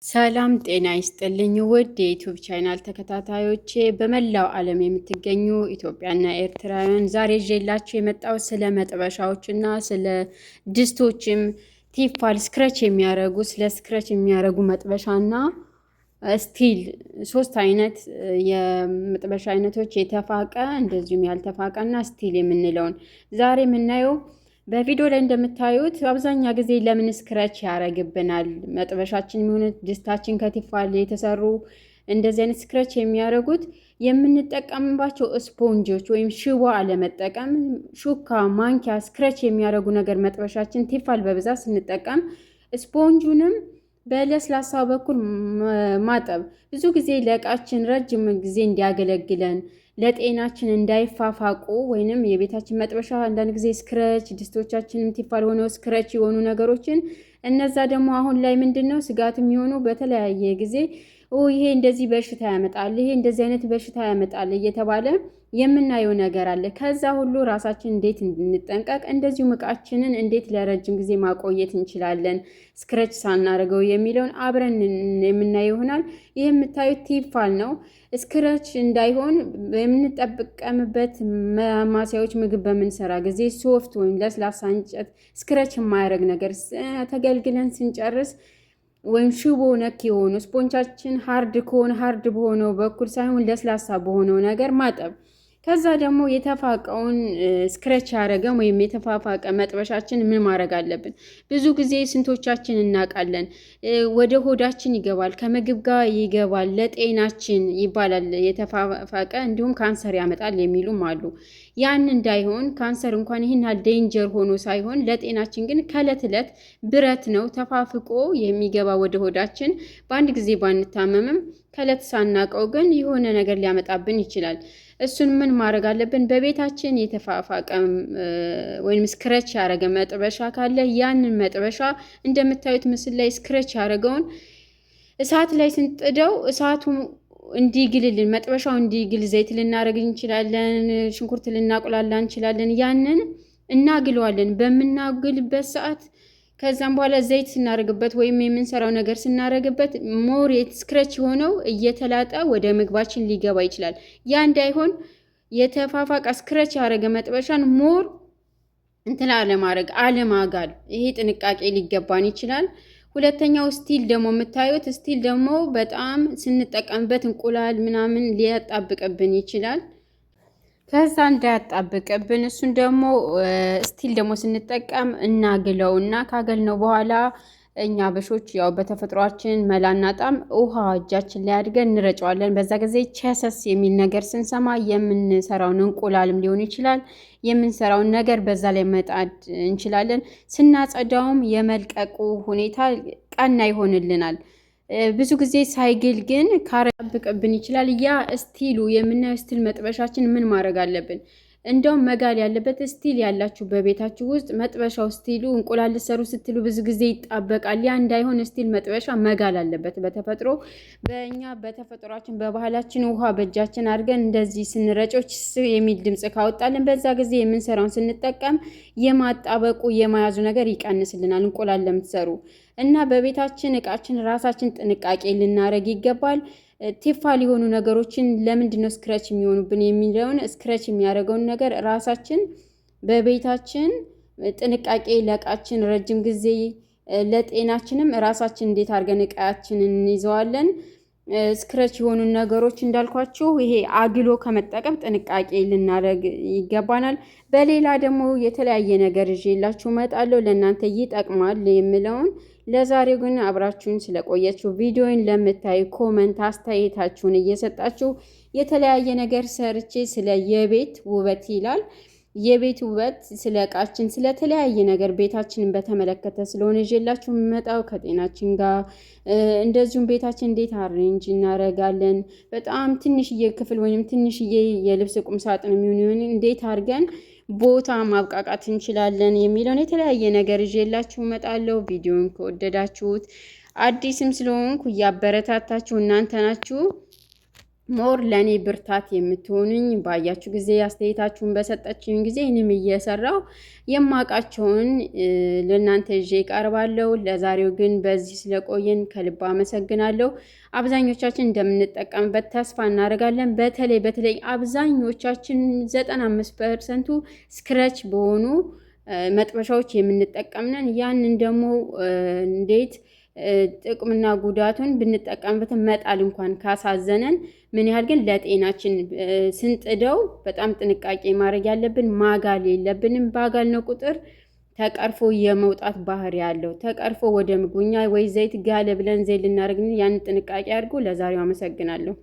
ሰላም ጤና ይስጥልኝ ውድ የ YouTube channel ተከታታዮቼ፣ በመላው ዓለም የምትገኙ ኢትዮጵያና ኤርትራውያን፣ ዛሬ ይዤላችሁ የመጣው ስለ መጥበሻዎችና ስለ ድስቶችም ቲፋል scratch የሚያደርጉ፣ ስለ scratch የሚያደርጉ መጥበሻና steel፣ ሶስት አይነት የመጥበሻ አይነቶች፣ የተፋቀ እንደዚሁም ያልተፋቀና steel የምንለውን ዛሬ የምናየው። በቪዲዮ ላይ እንደምታዩት አብዛኛ ጊዜ ለምን scratch ያደርግብናል? መጥበሻችን የሚሆን ድስታችን ከቲፋል የተሰሩ እንደዚህ አይነት scratch የሚያደርጉት የምንጠቀምባቸው ስፖንጆች ወይም ሽቦ አለመጠቀም፣ ሹካ፣ ማንኪያ scratch የሚያደርጉ ነገር መጥበሻችን ቲፋል በብዛት ስንጠቀም ስፖንጁንም በለስላሳ በኩል ማጠብ፣ ብዙ ጊዜ ለእቃችን ረጅም ጊዜ እንዲያገለግለን ለጤናችን እንዳይፋፋቁ ወይንም የቤታችን መጥበሻ አንዳንድ ጊዜ scratch፣ ድስቶቻችንም ቲፋል ሆነው scratch የሆኑ ነገሮችን፣ እነዛ ደግሞ አሁን ላይ ምንድን ነው ስጋት የሚሆኑ፣ በተለያየ ጊዜ ይሄ እንደዚህ በሽታ ያመጣል፣ ይሄ እንደዚህ አይነት በሽታ ያመጣል እየተባለ የምናየው ነገር አለ። ከዛ ሁሉ ራሳችን እንዴት እንድንጠንቀቅ እንደዚሁም እቃችንን እንዴት ለረጅም ጊዜ ማቆየት እንችላለን scratch ሳናደርገው የሚለውን አብረን የምናየው ይሆናል። ይህ የምታዩት ቲፋል ነው። Scratch እንዳይሆን የምንጠቀምበት ማማሰያዎች፣ ምግብ በምንሰራ ጊዜ soft ወይም ለስላሳ እንጨት፣ scratch የማያደርግ ነገር፣ ተገልግለን ስንጨርስ ወይም ሽቦ ነክ የሆኑ ስፖንጃችን hard ከሆነ hard በሆነው በኩል ሳይሆን ለስላሳ በሆነው ነገር ማጠብ። ከዛ ደግሞ የተፋቀውን scratch ያደረገ ወይም የተፋፋቀ መጥበሻችን ምን ማድረግ አለብን? ብዙ ጊዜ ስንቶቻችን እናውቃለን? ወደ ሆዳችን ይገባል፣ ከምግብ ጋር ይገባል፣ ለጤናችን ይባላል የተፋፋቀ፣ እንዲሁም ካንሰር ያመጣል የሚሉም አሉ። ያን እንዳይሆን፣ ካንሰር እንኳን ይህን ያህል danger ሆኖ ሳይሆን ለጤናችን ግን ከእለት እለት ብረት ነው ተፋፍቆ የሚገባ ወደ ሆዳችን። በአንድ ጊዜ ባንታመምም ከእለት ሳናቀው ግን የሆነ ነገር ሊያመጣብን ይችላል። እሱን ምን ማድረግ አለብን? በቤታችን የተፋፋቀ ወይም scratch ያደረገ መጥበሻ ካለ ያንን መጥበሻ እንደምታዩት ምስል ላይ scratch ያደረገውን እሳት ላይ ስንጥደው እሳቱ እንዲግልልን፣ መጥበሻው እንዲግል ዘይት ልናደርግ እንችላለን፣ ሽንኩርት ልናቁላላ እንችላለን። ያንን እናግለዋለን። በምናግልበት ሰዓት ከዛም በኋላ ዘይት ስናደርግበት ወይም የምንሰራው ነገር ስናደርግበት more scratch የሆነው እየተላጠ ወደ ምግባችን ሊገባ ይችላል። ያ እንዳይሆን የተፋፋቀ scratch ያደረገ መጥበሻን more እንትን አለማድረግ፣ አለማጋል፣ ይሄ ጥንቃቄ ሊገባን ይችላል። ሁለተኛው steel ደግሞ የምታዩት steel ደግሞ በጣም ስንጠቀምበት እንቁላል ምናምን ሊያጣብቅብን ይችላል። ከዛ እንዳያጣብቅብን እሱን ደግሞ steel ደግሞ ስንጠቀም እናግለው እና ካገልነው በኋላ እኛ አበሾች ያው በተፈጥሯችን መላ አናጣም፣ ውሃ እጃችን ላይ አድርገን እንረጨዋለን። በዛ ጊዜ ቸሰስ የሚል ነገር ስንሰማ የምንሰራውን እንቁላልም ሊሆን ይችላል፣ የምንሰራውን ነገር በዛ ላይ መጣድ እንችላለን። ስናጸዳውም የመልቀቁ ሁኔታ ቀና ይሆንልናል። ብዙ ጊዜ ሳይግል ግን ካረብቅብን ይችላል። ያ steel ኡ የምናየው steel መጥበሻችን ምን ማድረግ አለብን? እንደውም መጋል ያለበት steel ያላችሁ በቤታችሁ ውስጥ መጥበሻው steel ኡ እንቁላል ልትሰሩ ስትሉ ብዙ ጊዜ ይጣበቃል። ያ እንዳይሆን steel መጥበሻ መጋል አለበት። በተፈጥሮ በእኛ በተፈጥሯችን በባህላችን ውሃ በእጃችን አድርገን እንደዚህ ስንረጨው የሚል ድምፅ ካወጣልን በዛ ጊዜ የምንሰራውን ስንጠቀም የማጣበቁ የመያዙ ነገር ይቀንስልናል። እንቁላል ለምትሰሩ እና በቤታችን እቃችን ራሳችን ጥንቃቄ ልናደርግ ይገባል። ቴፋል የሆኑ ነገሮችን ለምንድን ነው scratch የሚሆኑብን የሚለውን፣ scratch የሚያደርገውን ነገር ራሳችን በቤታችን ጥንቃቄ ለእቃችን ረጅም ጊዜ ለጤናችንም ራሳችን እንዴት አድርገን እቃችንን እንይዘዋለን። Scratch የሆኑ ነገሮች እንዳልኳችሁ ይሄ አግሎ ከመጠቀም ጥንቃቄ ልናደርግ ይገባናል። በሌላ ደግሞ የተለያየ ነገር ይዤላችሁ እመጣለሁ ለእናንተ ይጠቅማል የምለውን። ለዛሬው ግን አብራችሁን ስለቆያችሁ፣ ቪዲዮን ለምታዩ comment አስተያየታችሁን እየሰጣችሁ፣ የተለያየ ነገር ሰርቼ ስለ የቤት ውበት ይላል፣ የቤት ውበት፣ ስለ እቃችን፣ ስለተለያየ ነገር ቤታችንን በተመለከተ ስለሆነ ይዤላችሁ የምመጣው ከጤናችን ጋር፣ እንደዚሁም ቤታችን እንዴት arrange እናደርጋለን፣ በጣም ትንሽዬ ክፍል ወይም ትንሽዬ የልብስ ቁም ሳጥን የሚሆን ይሆን እንዴት አድርገን ቦታ ማብቃቃት እንችላለን የሚለውን የተለያየ ነገር ይዤላችሁ እመጣለሁ። ቪዲዮን ከወደዳችሁት፣ አዲስም ስለሆንኩ እያበረታታችሁ እናንተ ናችሁ። More ለእኔ ብርታት የምትሆኑኝ ባያችሁ ጊዜ፣ አስተያየታችሁን በሰጠችኝ ጊዜ እኔም እየሰራው የማውቃቸውን ለእናንተ ይዤ እቀርባለሁ። ለዛሬው ግን በዚህ ስለቆየን ከልብ አመሰግናለሁ። አብዛኞቻችን እንደምንጠቀምበት ተስፋ እናደርጋለን። በተለይ በተለይ አብዛኞቻችን 95% scratch በሆኑ መጥበሻዎች የምንጠቀምነን፣ ያንን ደግሞ እንዴት ጥቅምና ጉዳቱን ብንጠቀምበት መጣል እንኳን ካሳዘነን ምን ያህል ግን ለጤናችን ስንጥደው በጣም ጥንቃቄ ማድረግ ያለብን፣ ማጋል የለብንም። ባጋልነው ቁጥር ተቀርፎ የመውጣት ባህሪ ያለው፣ ተቀርፎ ወደ ምግቡኛ ወይ ዘይት ጋለ ብለን ዘይት ልናደርግ፣ ያንን ጥንቃቄ አድርጎ። ለዛሬው አመሰግናለሁ።